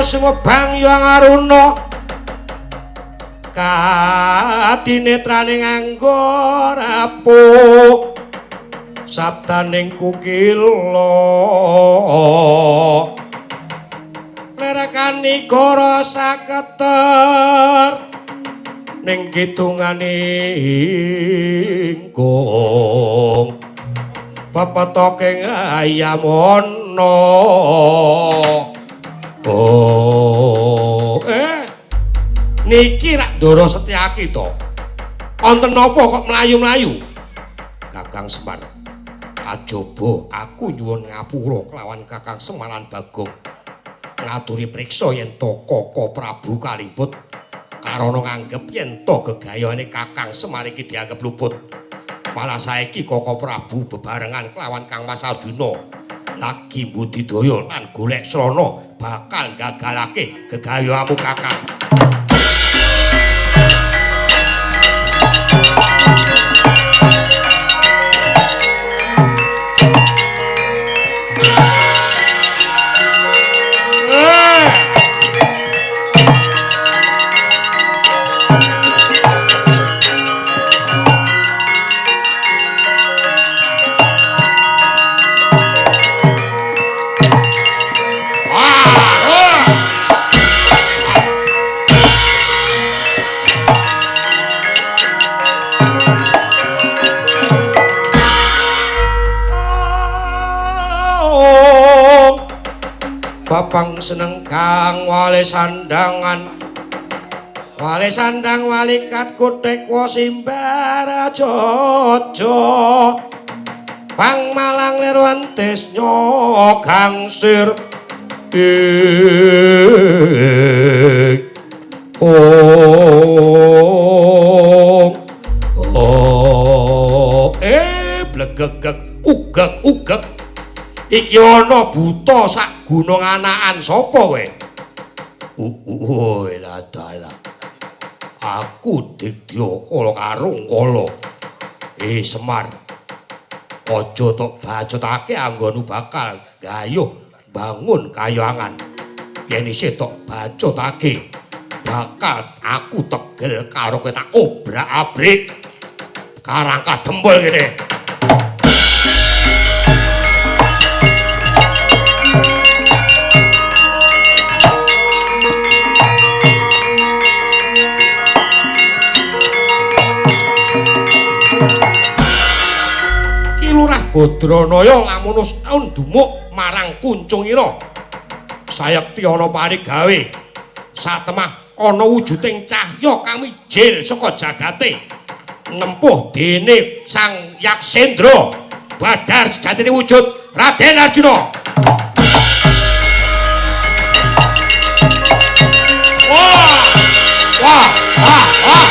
Sumebang yang aruna kadinetrane nganggo rapuh sabdaning kukila lerekani goro saketer ning kidungane ingkung pepetoke ayamana. Oh, niki rak Ndara Setyaki to. Wonten napa kok mlayu-mlayu? Kakang Semar, ajaba aku nyuwun ngapura kelawan Kakang Semar lan Bagong. Ngaturi priksa yen to Kaka Prabu Kalimput karana nganggep yen to gegayane Kakang Semar iki dianggep luput. Malah saiki Kaka Prabu bebarengan kelawan Kang Mas Arjuna. Lagi budidaya lan golek srana bakal gagalake gegayamu Kakang. Babang seneng kang wale sandangan, wale sandang walikat kutek wosimbar jojo pang malang lirwan tesnyo gangsir oh oh blegegeg ugeg ugeg iki ana buta sak gunung anakan sapa kowe? Uwe lah dalah. Aku Digdya Kala Karungkala. Semar. Aja tok bacotake anggonmu bakal gayuh bangun kayangan. Yen isih tok bacotake bakal aku tegel karo kowe tak obrak-abrik. Karang kadempul kene. Lurah Badranaya lamun wis taun dumuk marang Kuncungira. Sayekti ana parigawe. Satemah ana wujuding cahya kang mijil saka jagate. Nempuh dene Sang Yaksendra badar sejatine wujud Raden Arjuna. Wah! Wah! Wah! Wah!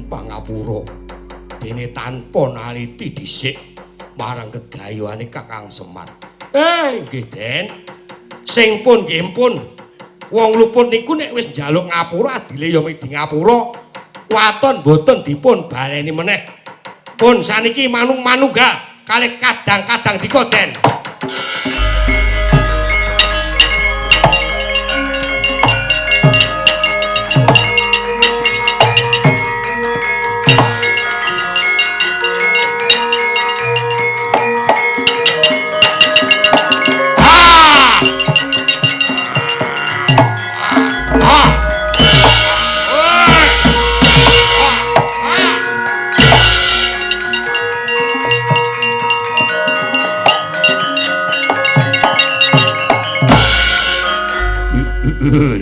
Pangapura dene tanpa naliti dhisik marang gegayuhane Kakang Semar. Nggih Den. Sing pun nggih pun. Wong luput niku nek wis njaluk ngapura adile ya mung di ngapura. Waton boten dipun baleni meneh. Pun saniki manung-manunggal kalih kadang-kadang dika Den.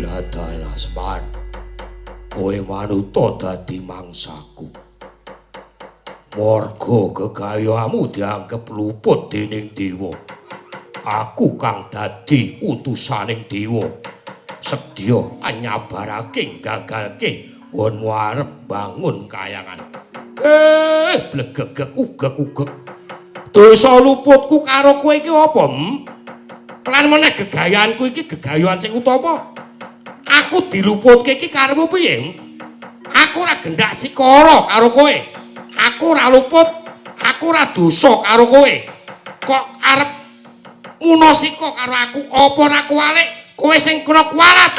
Ladalah Semar, kowe manuta dadi mangsaku. Marga gegayamu dianggep luput dening dewa. Aku kang dadi utusaning dewa. Sedya nyabarake gagalke nggonmu arep bangun kayangan. Blegegeg ugeg-ugeg. Dosa luputku karo kowe iki apa? Lan meneh gegayanku iki gegayan sing utama. Aku diluputke iki karepmu piye? Aku ora gendak sikara karo kowe. Aku ora luput, aku ora dosa karo kowe. Kok arep munasika karo aku? Apa ora kuwalik? Kowe sing kena kuwalat.